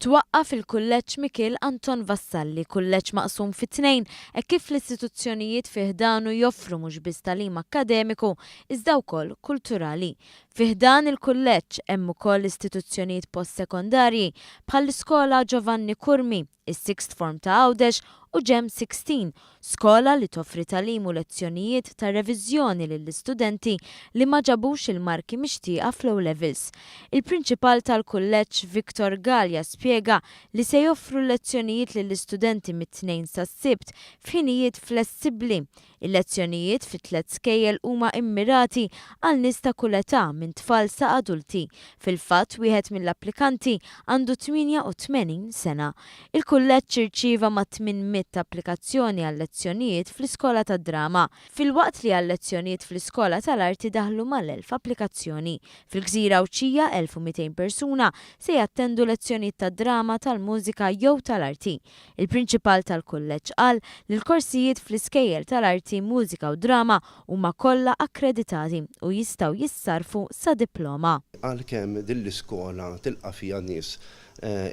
Twaqqaf il-Kulleġġ Mikiel Anton Vassalli, kulleġġ maqsum fi tnejn hekk kif l-istituzzjonijiet fi ħdanu joffru mhux biss tagħlim akkademiku iżda wkoll kulturali. Fi ħdan il-kulleġġ hemm ukoll istituzzjonijiet postsekondarji bħall-iskola Giovanni Curmi, is-Sixth Form ta' Għawdex u Gem 16, skola li toffri tagħlim u lezzjonijiet ta' reviżjoni lill-istudenti li ma ġabux il-marki mixtieqa fl-O Levels. Il-Prinċipal tal-Kulleġġ Victor Galea spjega li se joffru l-lezzjonijiet lill-istudenti mit-Tnejn sas-Sibt f'ħinijiet flessibbli Il-lezzjonijiet fit-tlett skejjel huma immirati għal nies ta' kull età minn tfal sa adulti. Fil-fatt, wieħed mill-applikanti għandu 88 sena. Il-kulleġġ irċieva mat-800 applikazzjoni għal-lezzjonijiet fl-iskola tad-drama, filwaqt li għal-lezzjonijiet fl-iskola tal-arti daħlu mal-1,000 applikazzjoni. Fil-gżira Għawdxija 1,200 persuna se jattendu lezzjonijiet tad-drama, tal-mużika jew tal-arti. Il-Prinċipal tal-Kulleġġ qal li l-korsijiet fl-iskejjel tal-arti, mużika u drama huma kollha akkreditati u jistgħu jissarrfu sa diploma. Għalkemm din l-iskola tilqa' fiha nies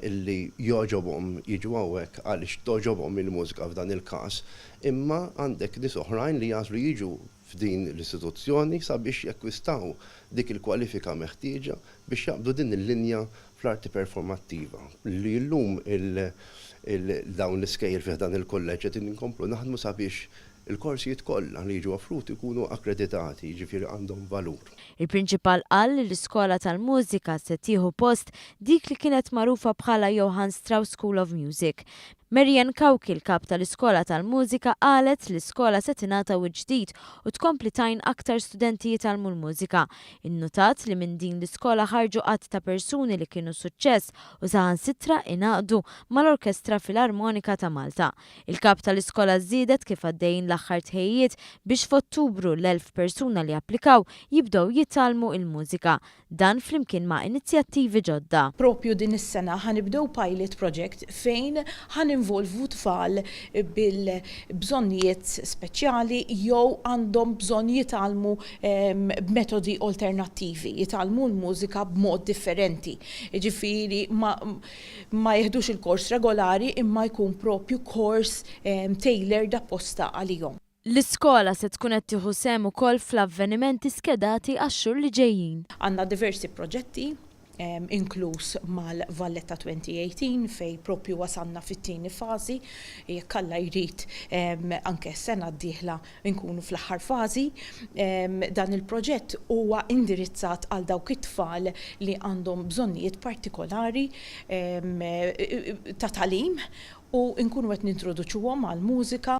illi jogħġobhom jiġu hawnhekk għaliex togħġobhom il-mużika f'dan il-każ, imma għandek nies oħrajn li jagħżlu jiġu f'din l-istituzzjoni sabiex jakkwistaw dik il-kwalifika meħtieġa biex jaqbdu din il-linja fl-arti performattiva li llum dawn l-iskejjel fi ħdan il-kulleġġ qegħdin inkomplu naħdmu sabiex il-korsijiet kollha li jiġu offruti jkunu akkreditati, jiġifieri għandhom valur. Il-Prinċipal qal li l-iskola tal-mużika se tieħu post dik li kienet magħrufa bħala Johann Strauss School of Music. Marianne Cauchi, l-Kap tal-Iskola tal-Mużika, qalet li l-iskola se tingħata wiċċ ġdid u tkompli tgħin aktar studenti jitgħallmu l-mużika. Innutat li minn din l-iskola ħarġu għadd ta' persuni li kienu suċċess u saħansitra ingħaqdu mal-Orkestra Filarmonika ta' Malta. Il-Kap tal-Iskola żiedet kif għaddejjin l-aħħar tħejjijiet biex f'Ottubru l-1,000 persuna li applikaw jibdew jitgħallmu il-mużika. Dan flimkien ma' inizjattivi ġodda. Propju din is-sena ħa nibdew pilot project fejn ħa ninvolvu tfal bil-bżonnijiet speċjali jew għandhom bżonn jitgħallmu b'metodi alternattivi, jitgħallmu l-mużika b'mod differenti. Jiġifieri ma ma jiħdux il-kors regolari imma jkun propju kors tailored apposta għalihom. L-iskola se tkun qed tieħu sehem ukoll fl-avvenimenti skedati għax-xhur li ġejjin. Għandna diversi proġetti, inkluż mal-Valletta 2018 fejn propju wasalna fit-tieni fażi, jekk Alla jrid anke s-sena d-dieħla nkunu fl-aħħar fażi. Dan il-proġett huwa indirizzat għal dawk it-tfal li għandhom bżonnijiet partikolari ta' tagħlim u nkunu qed nintroduċuhom għall-mużika.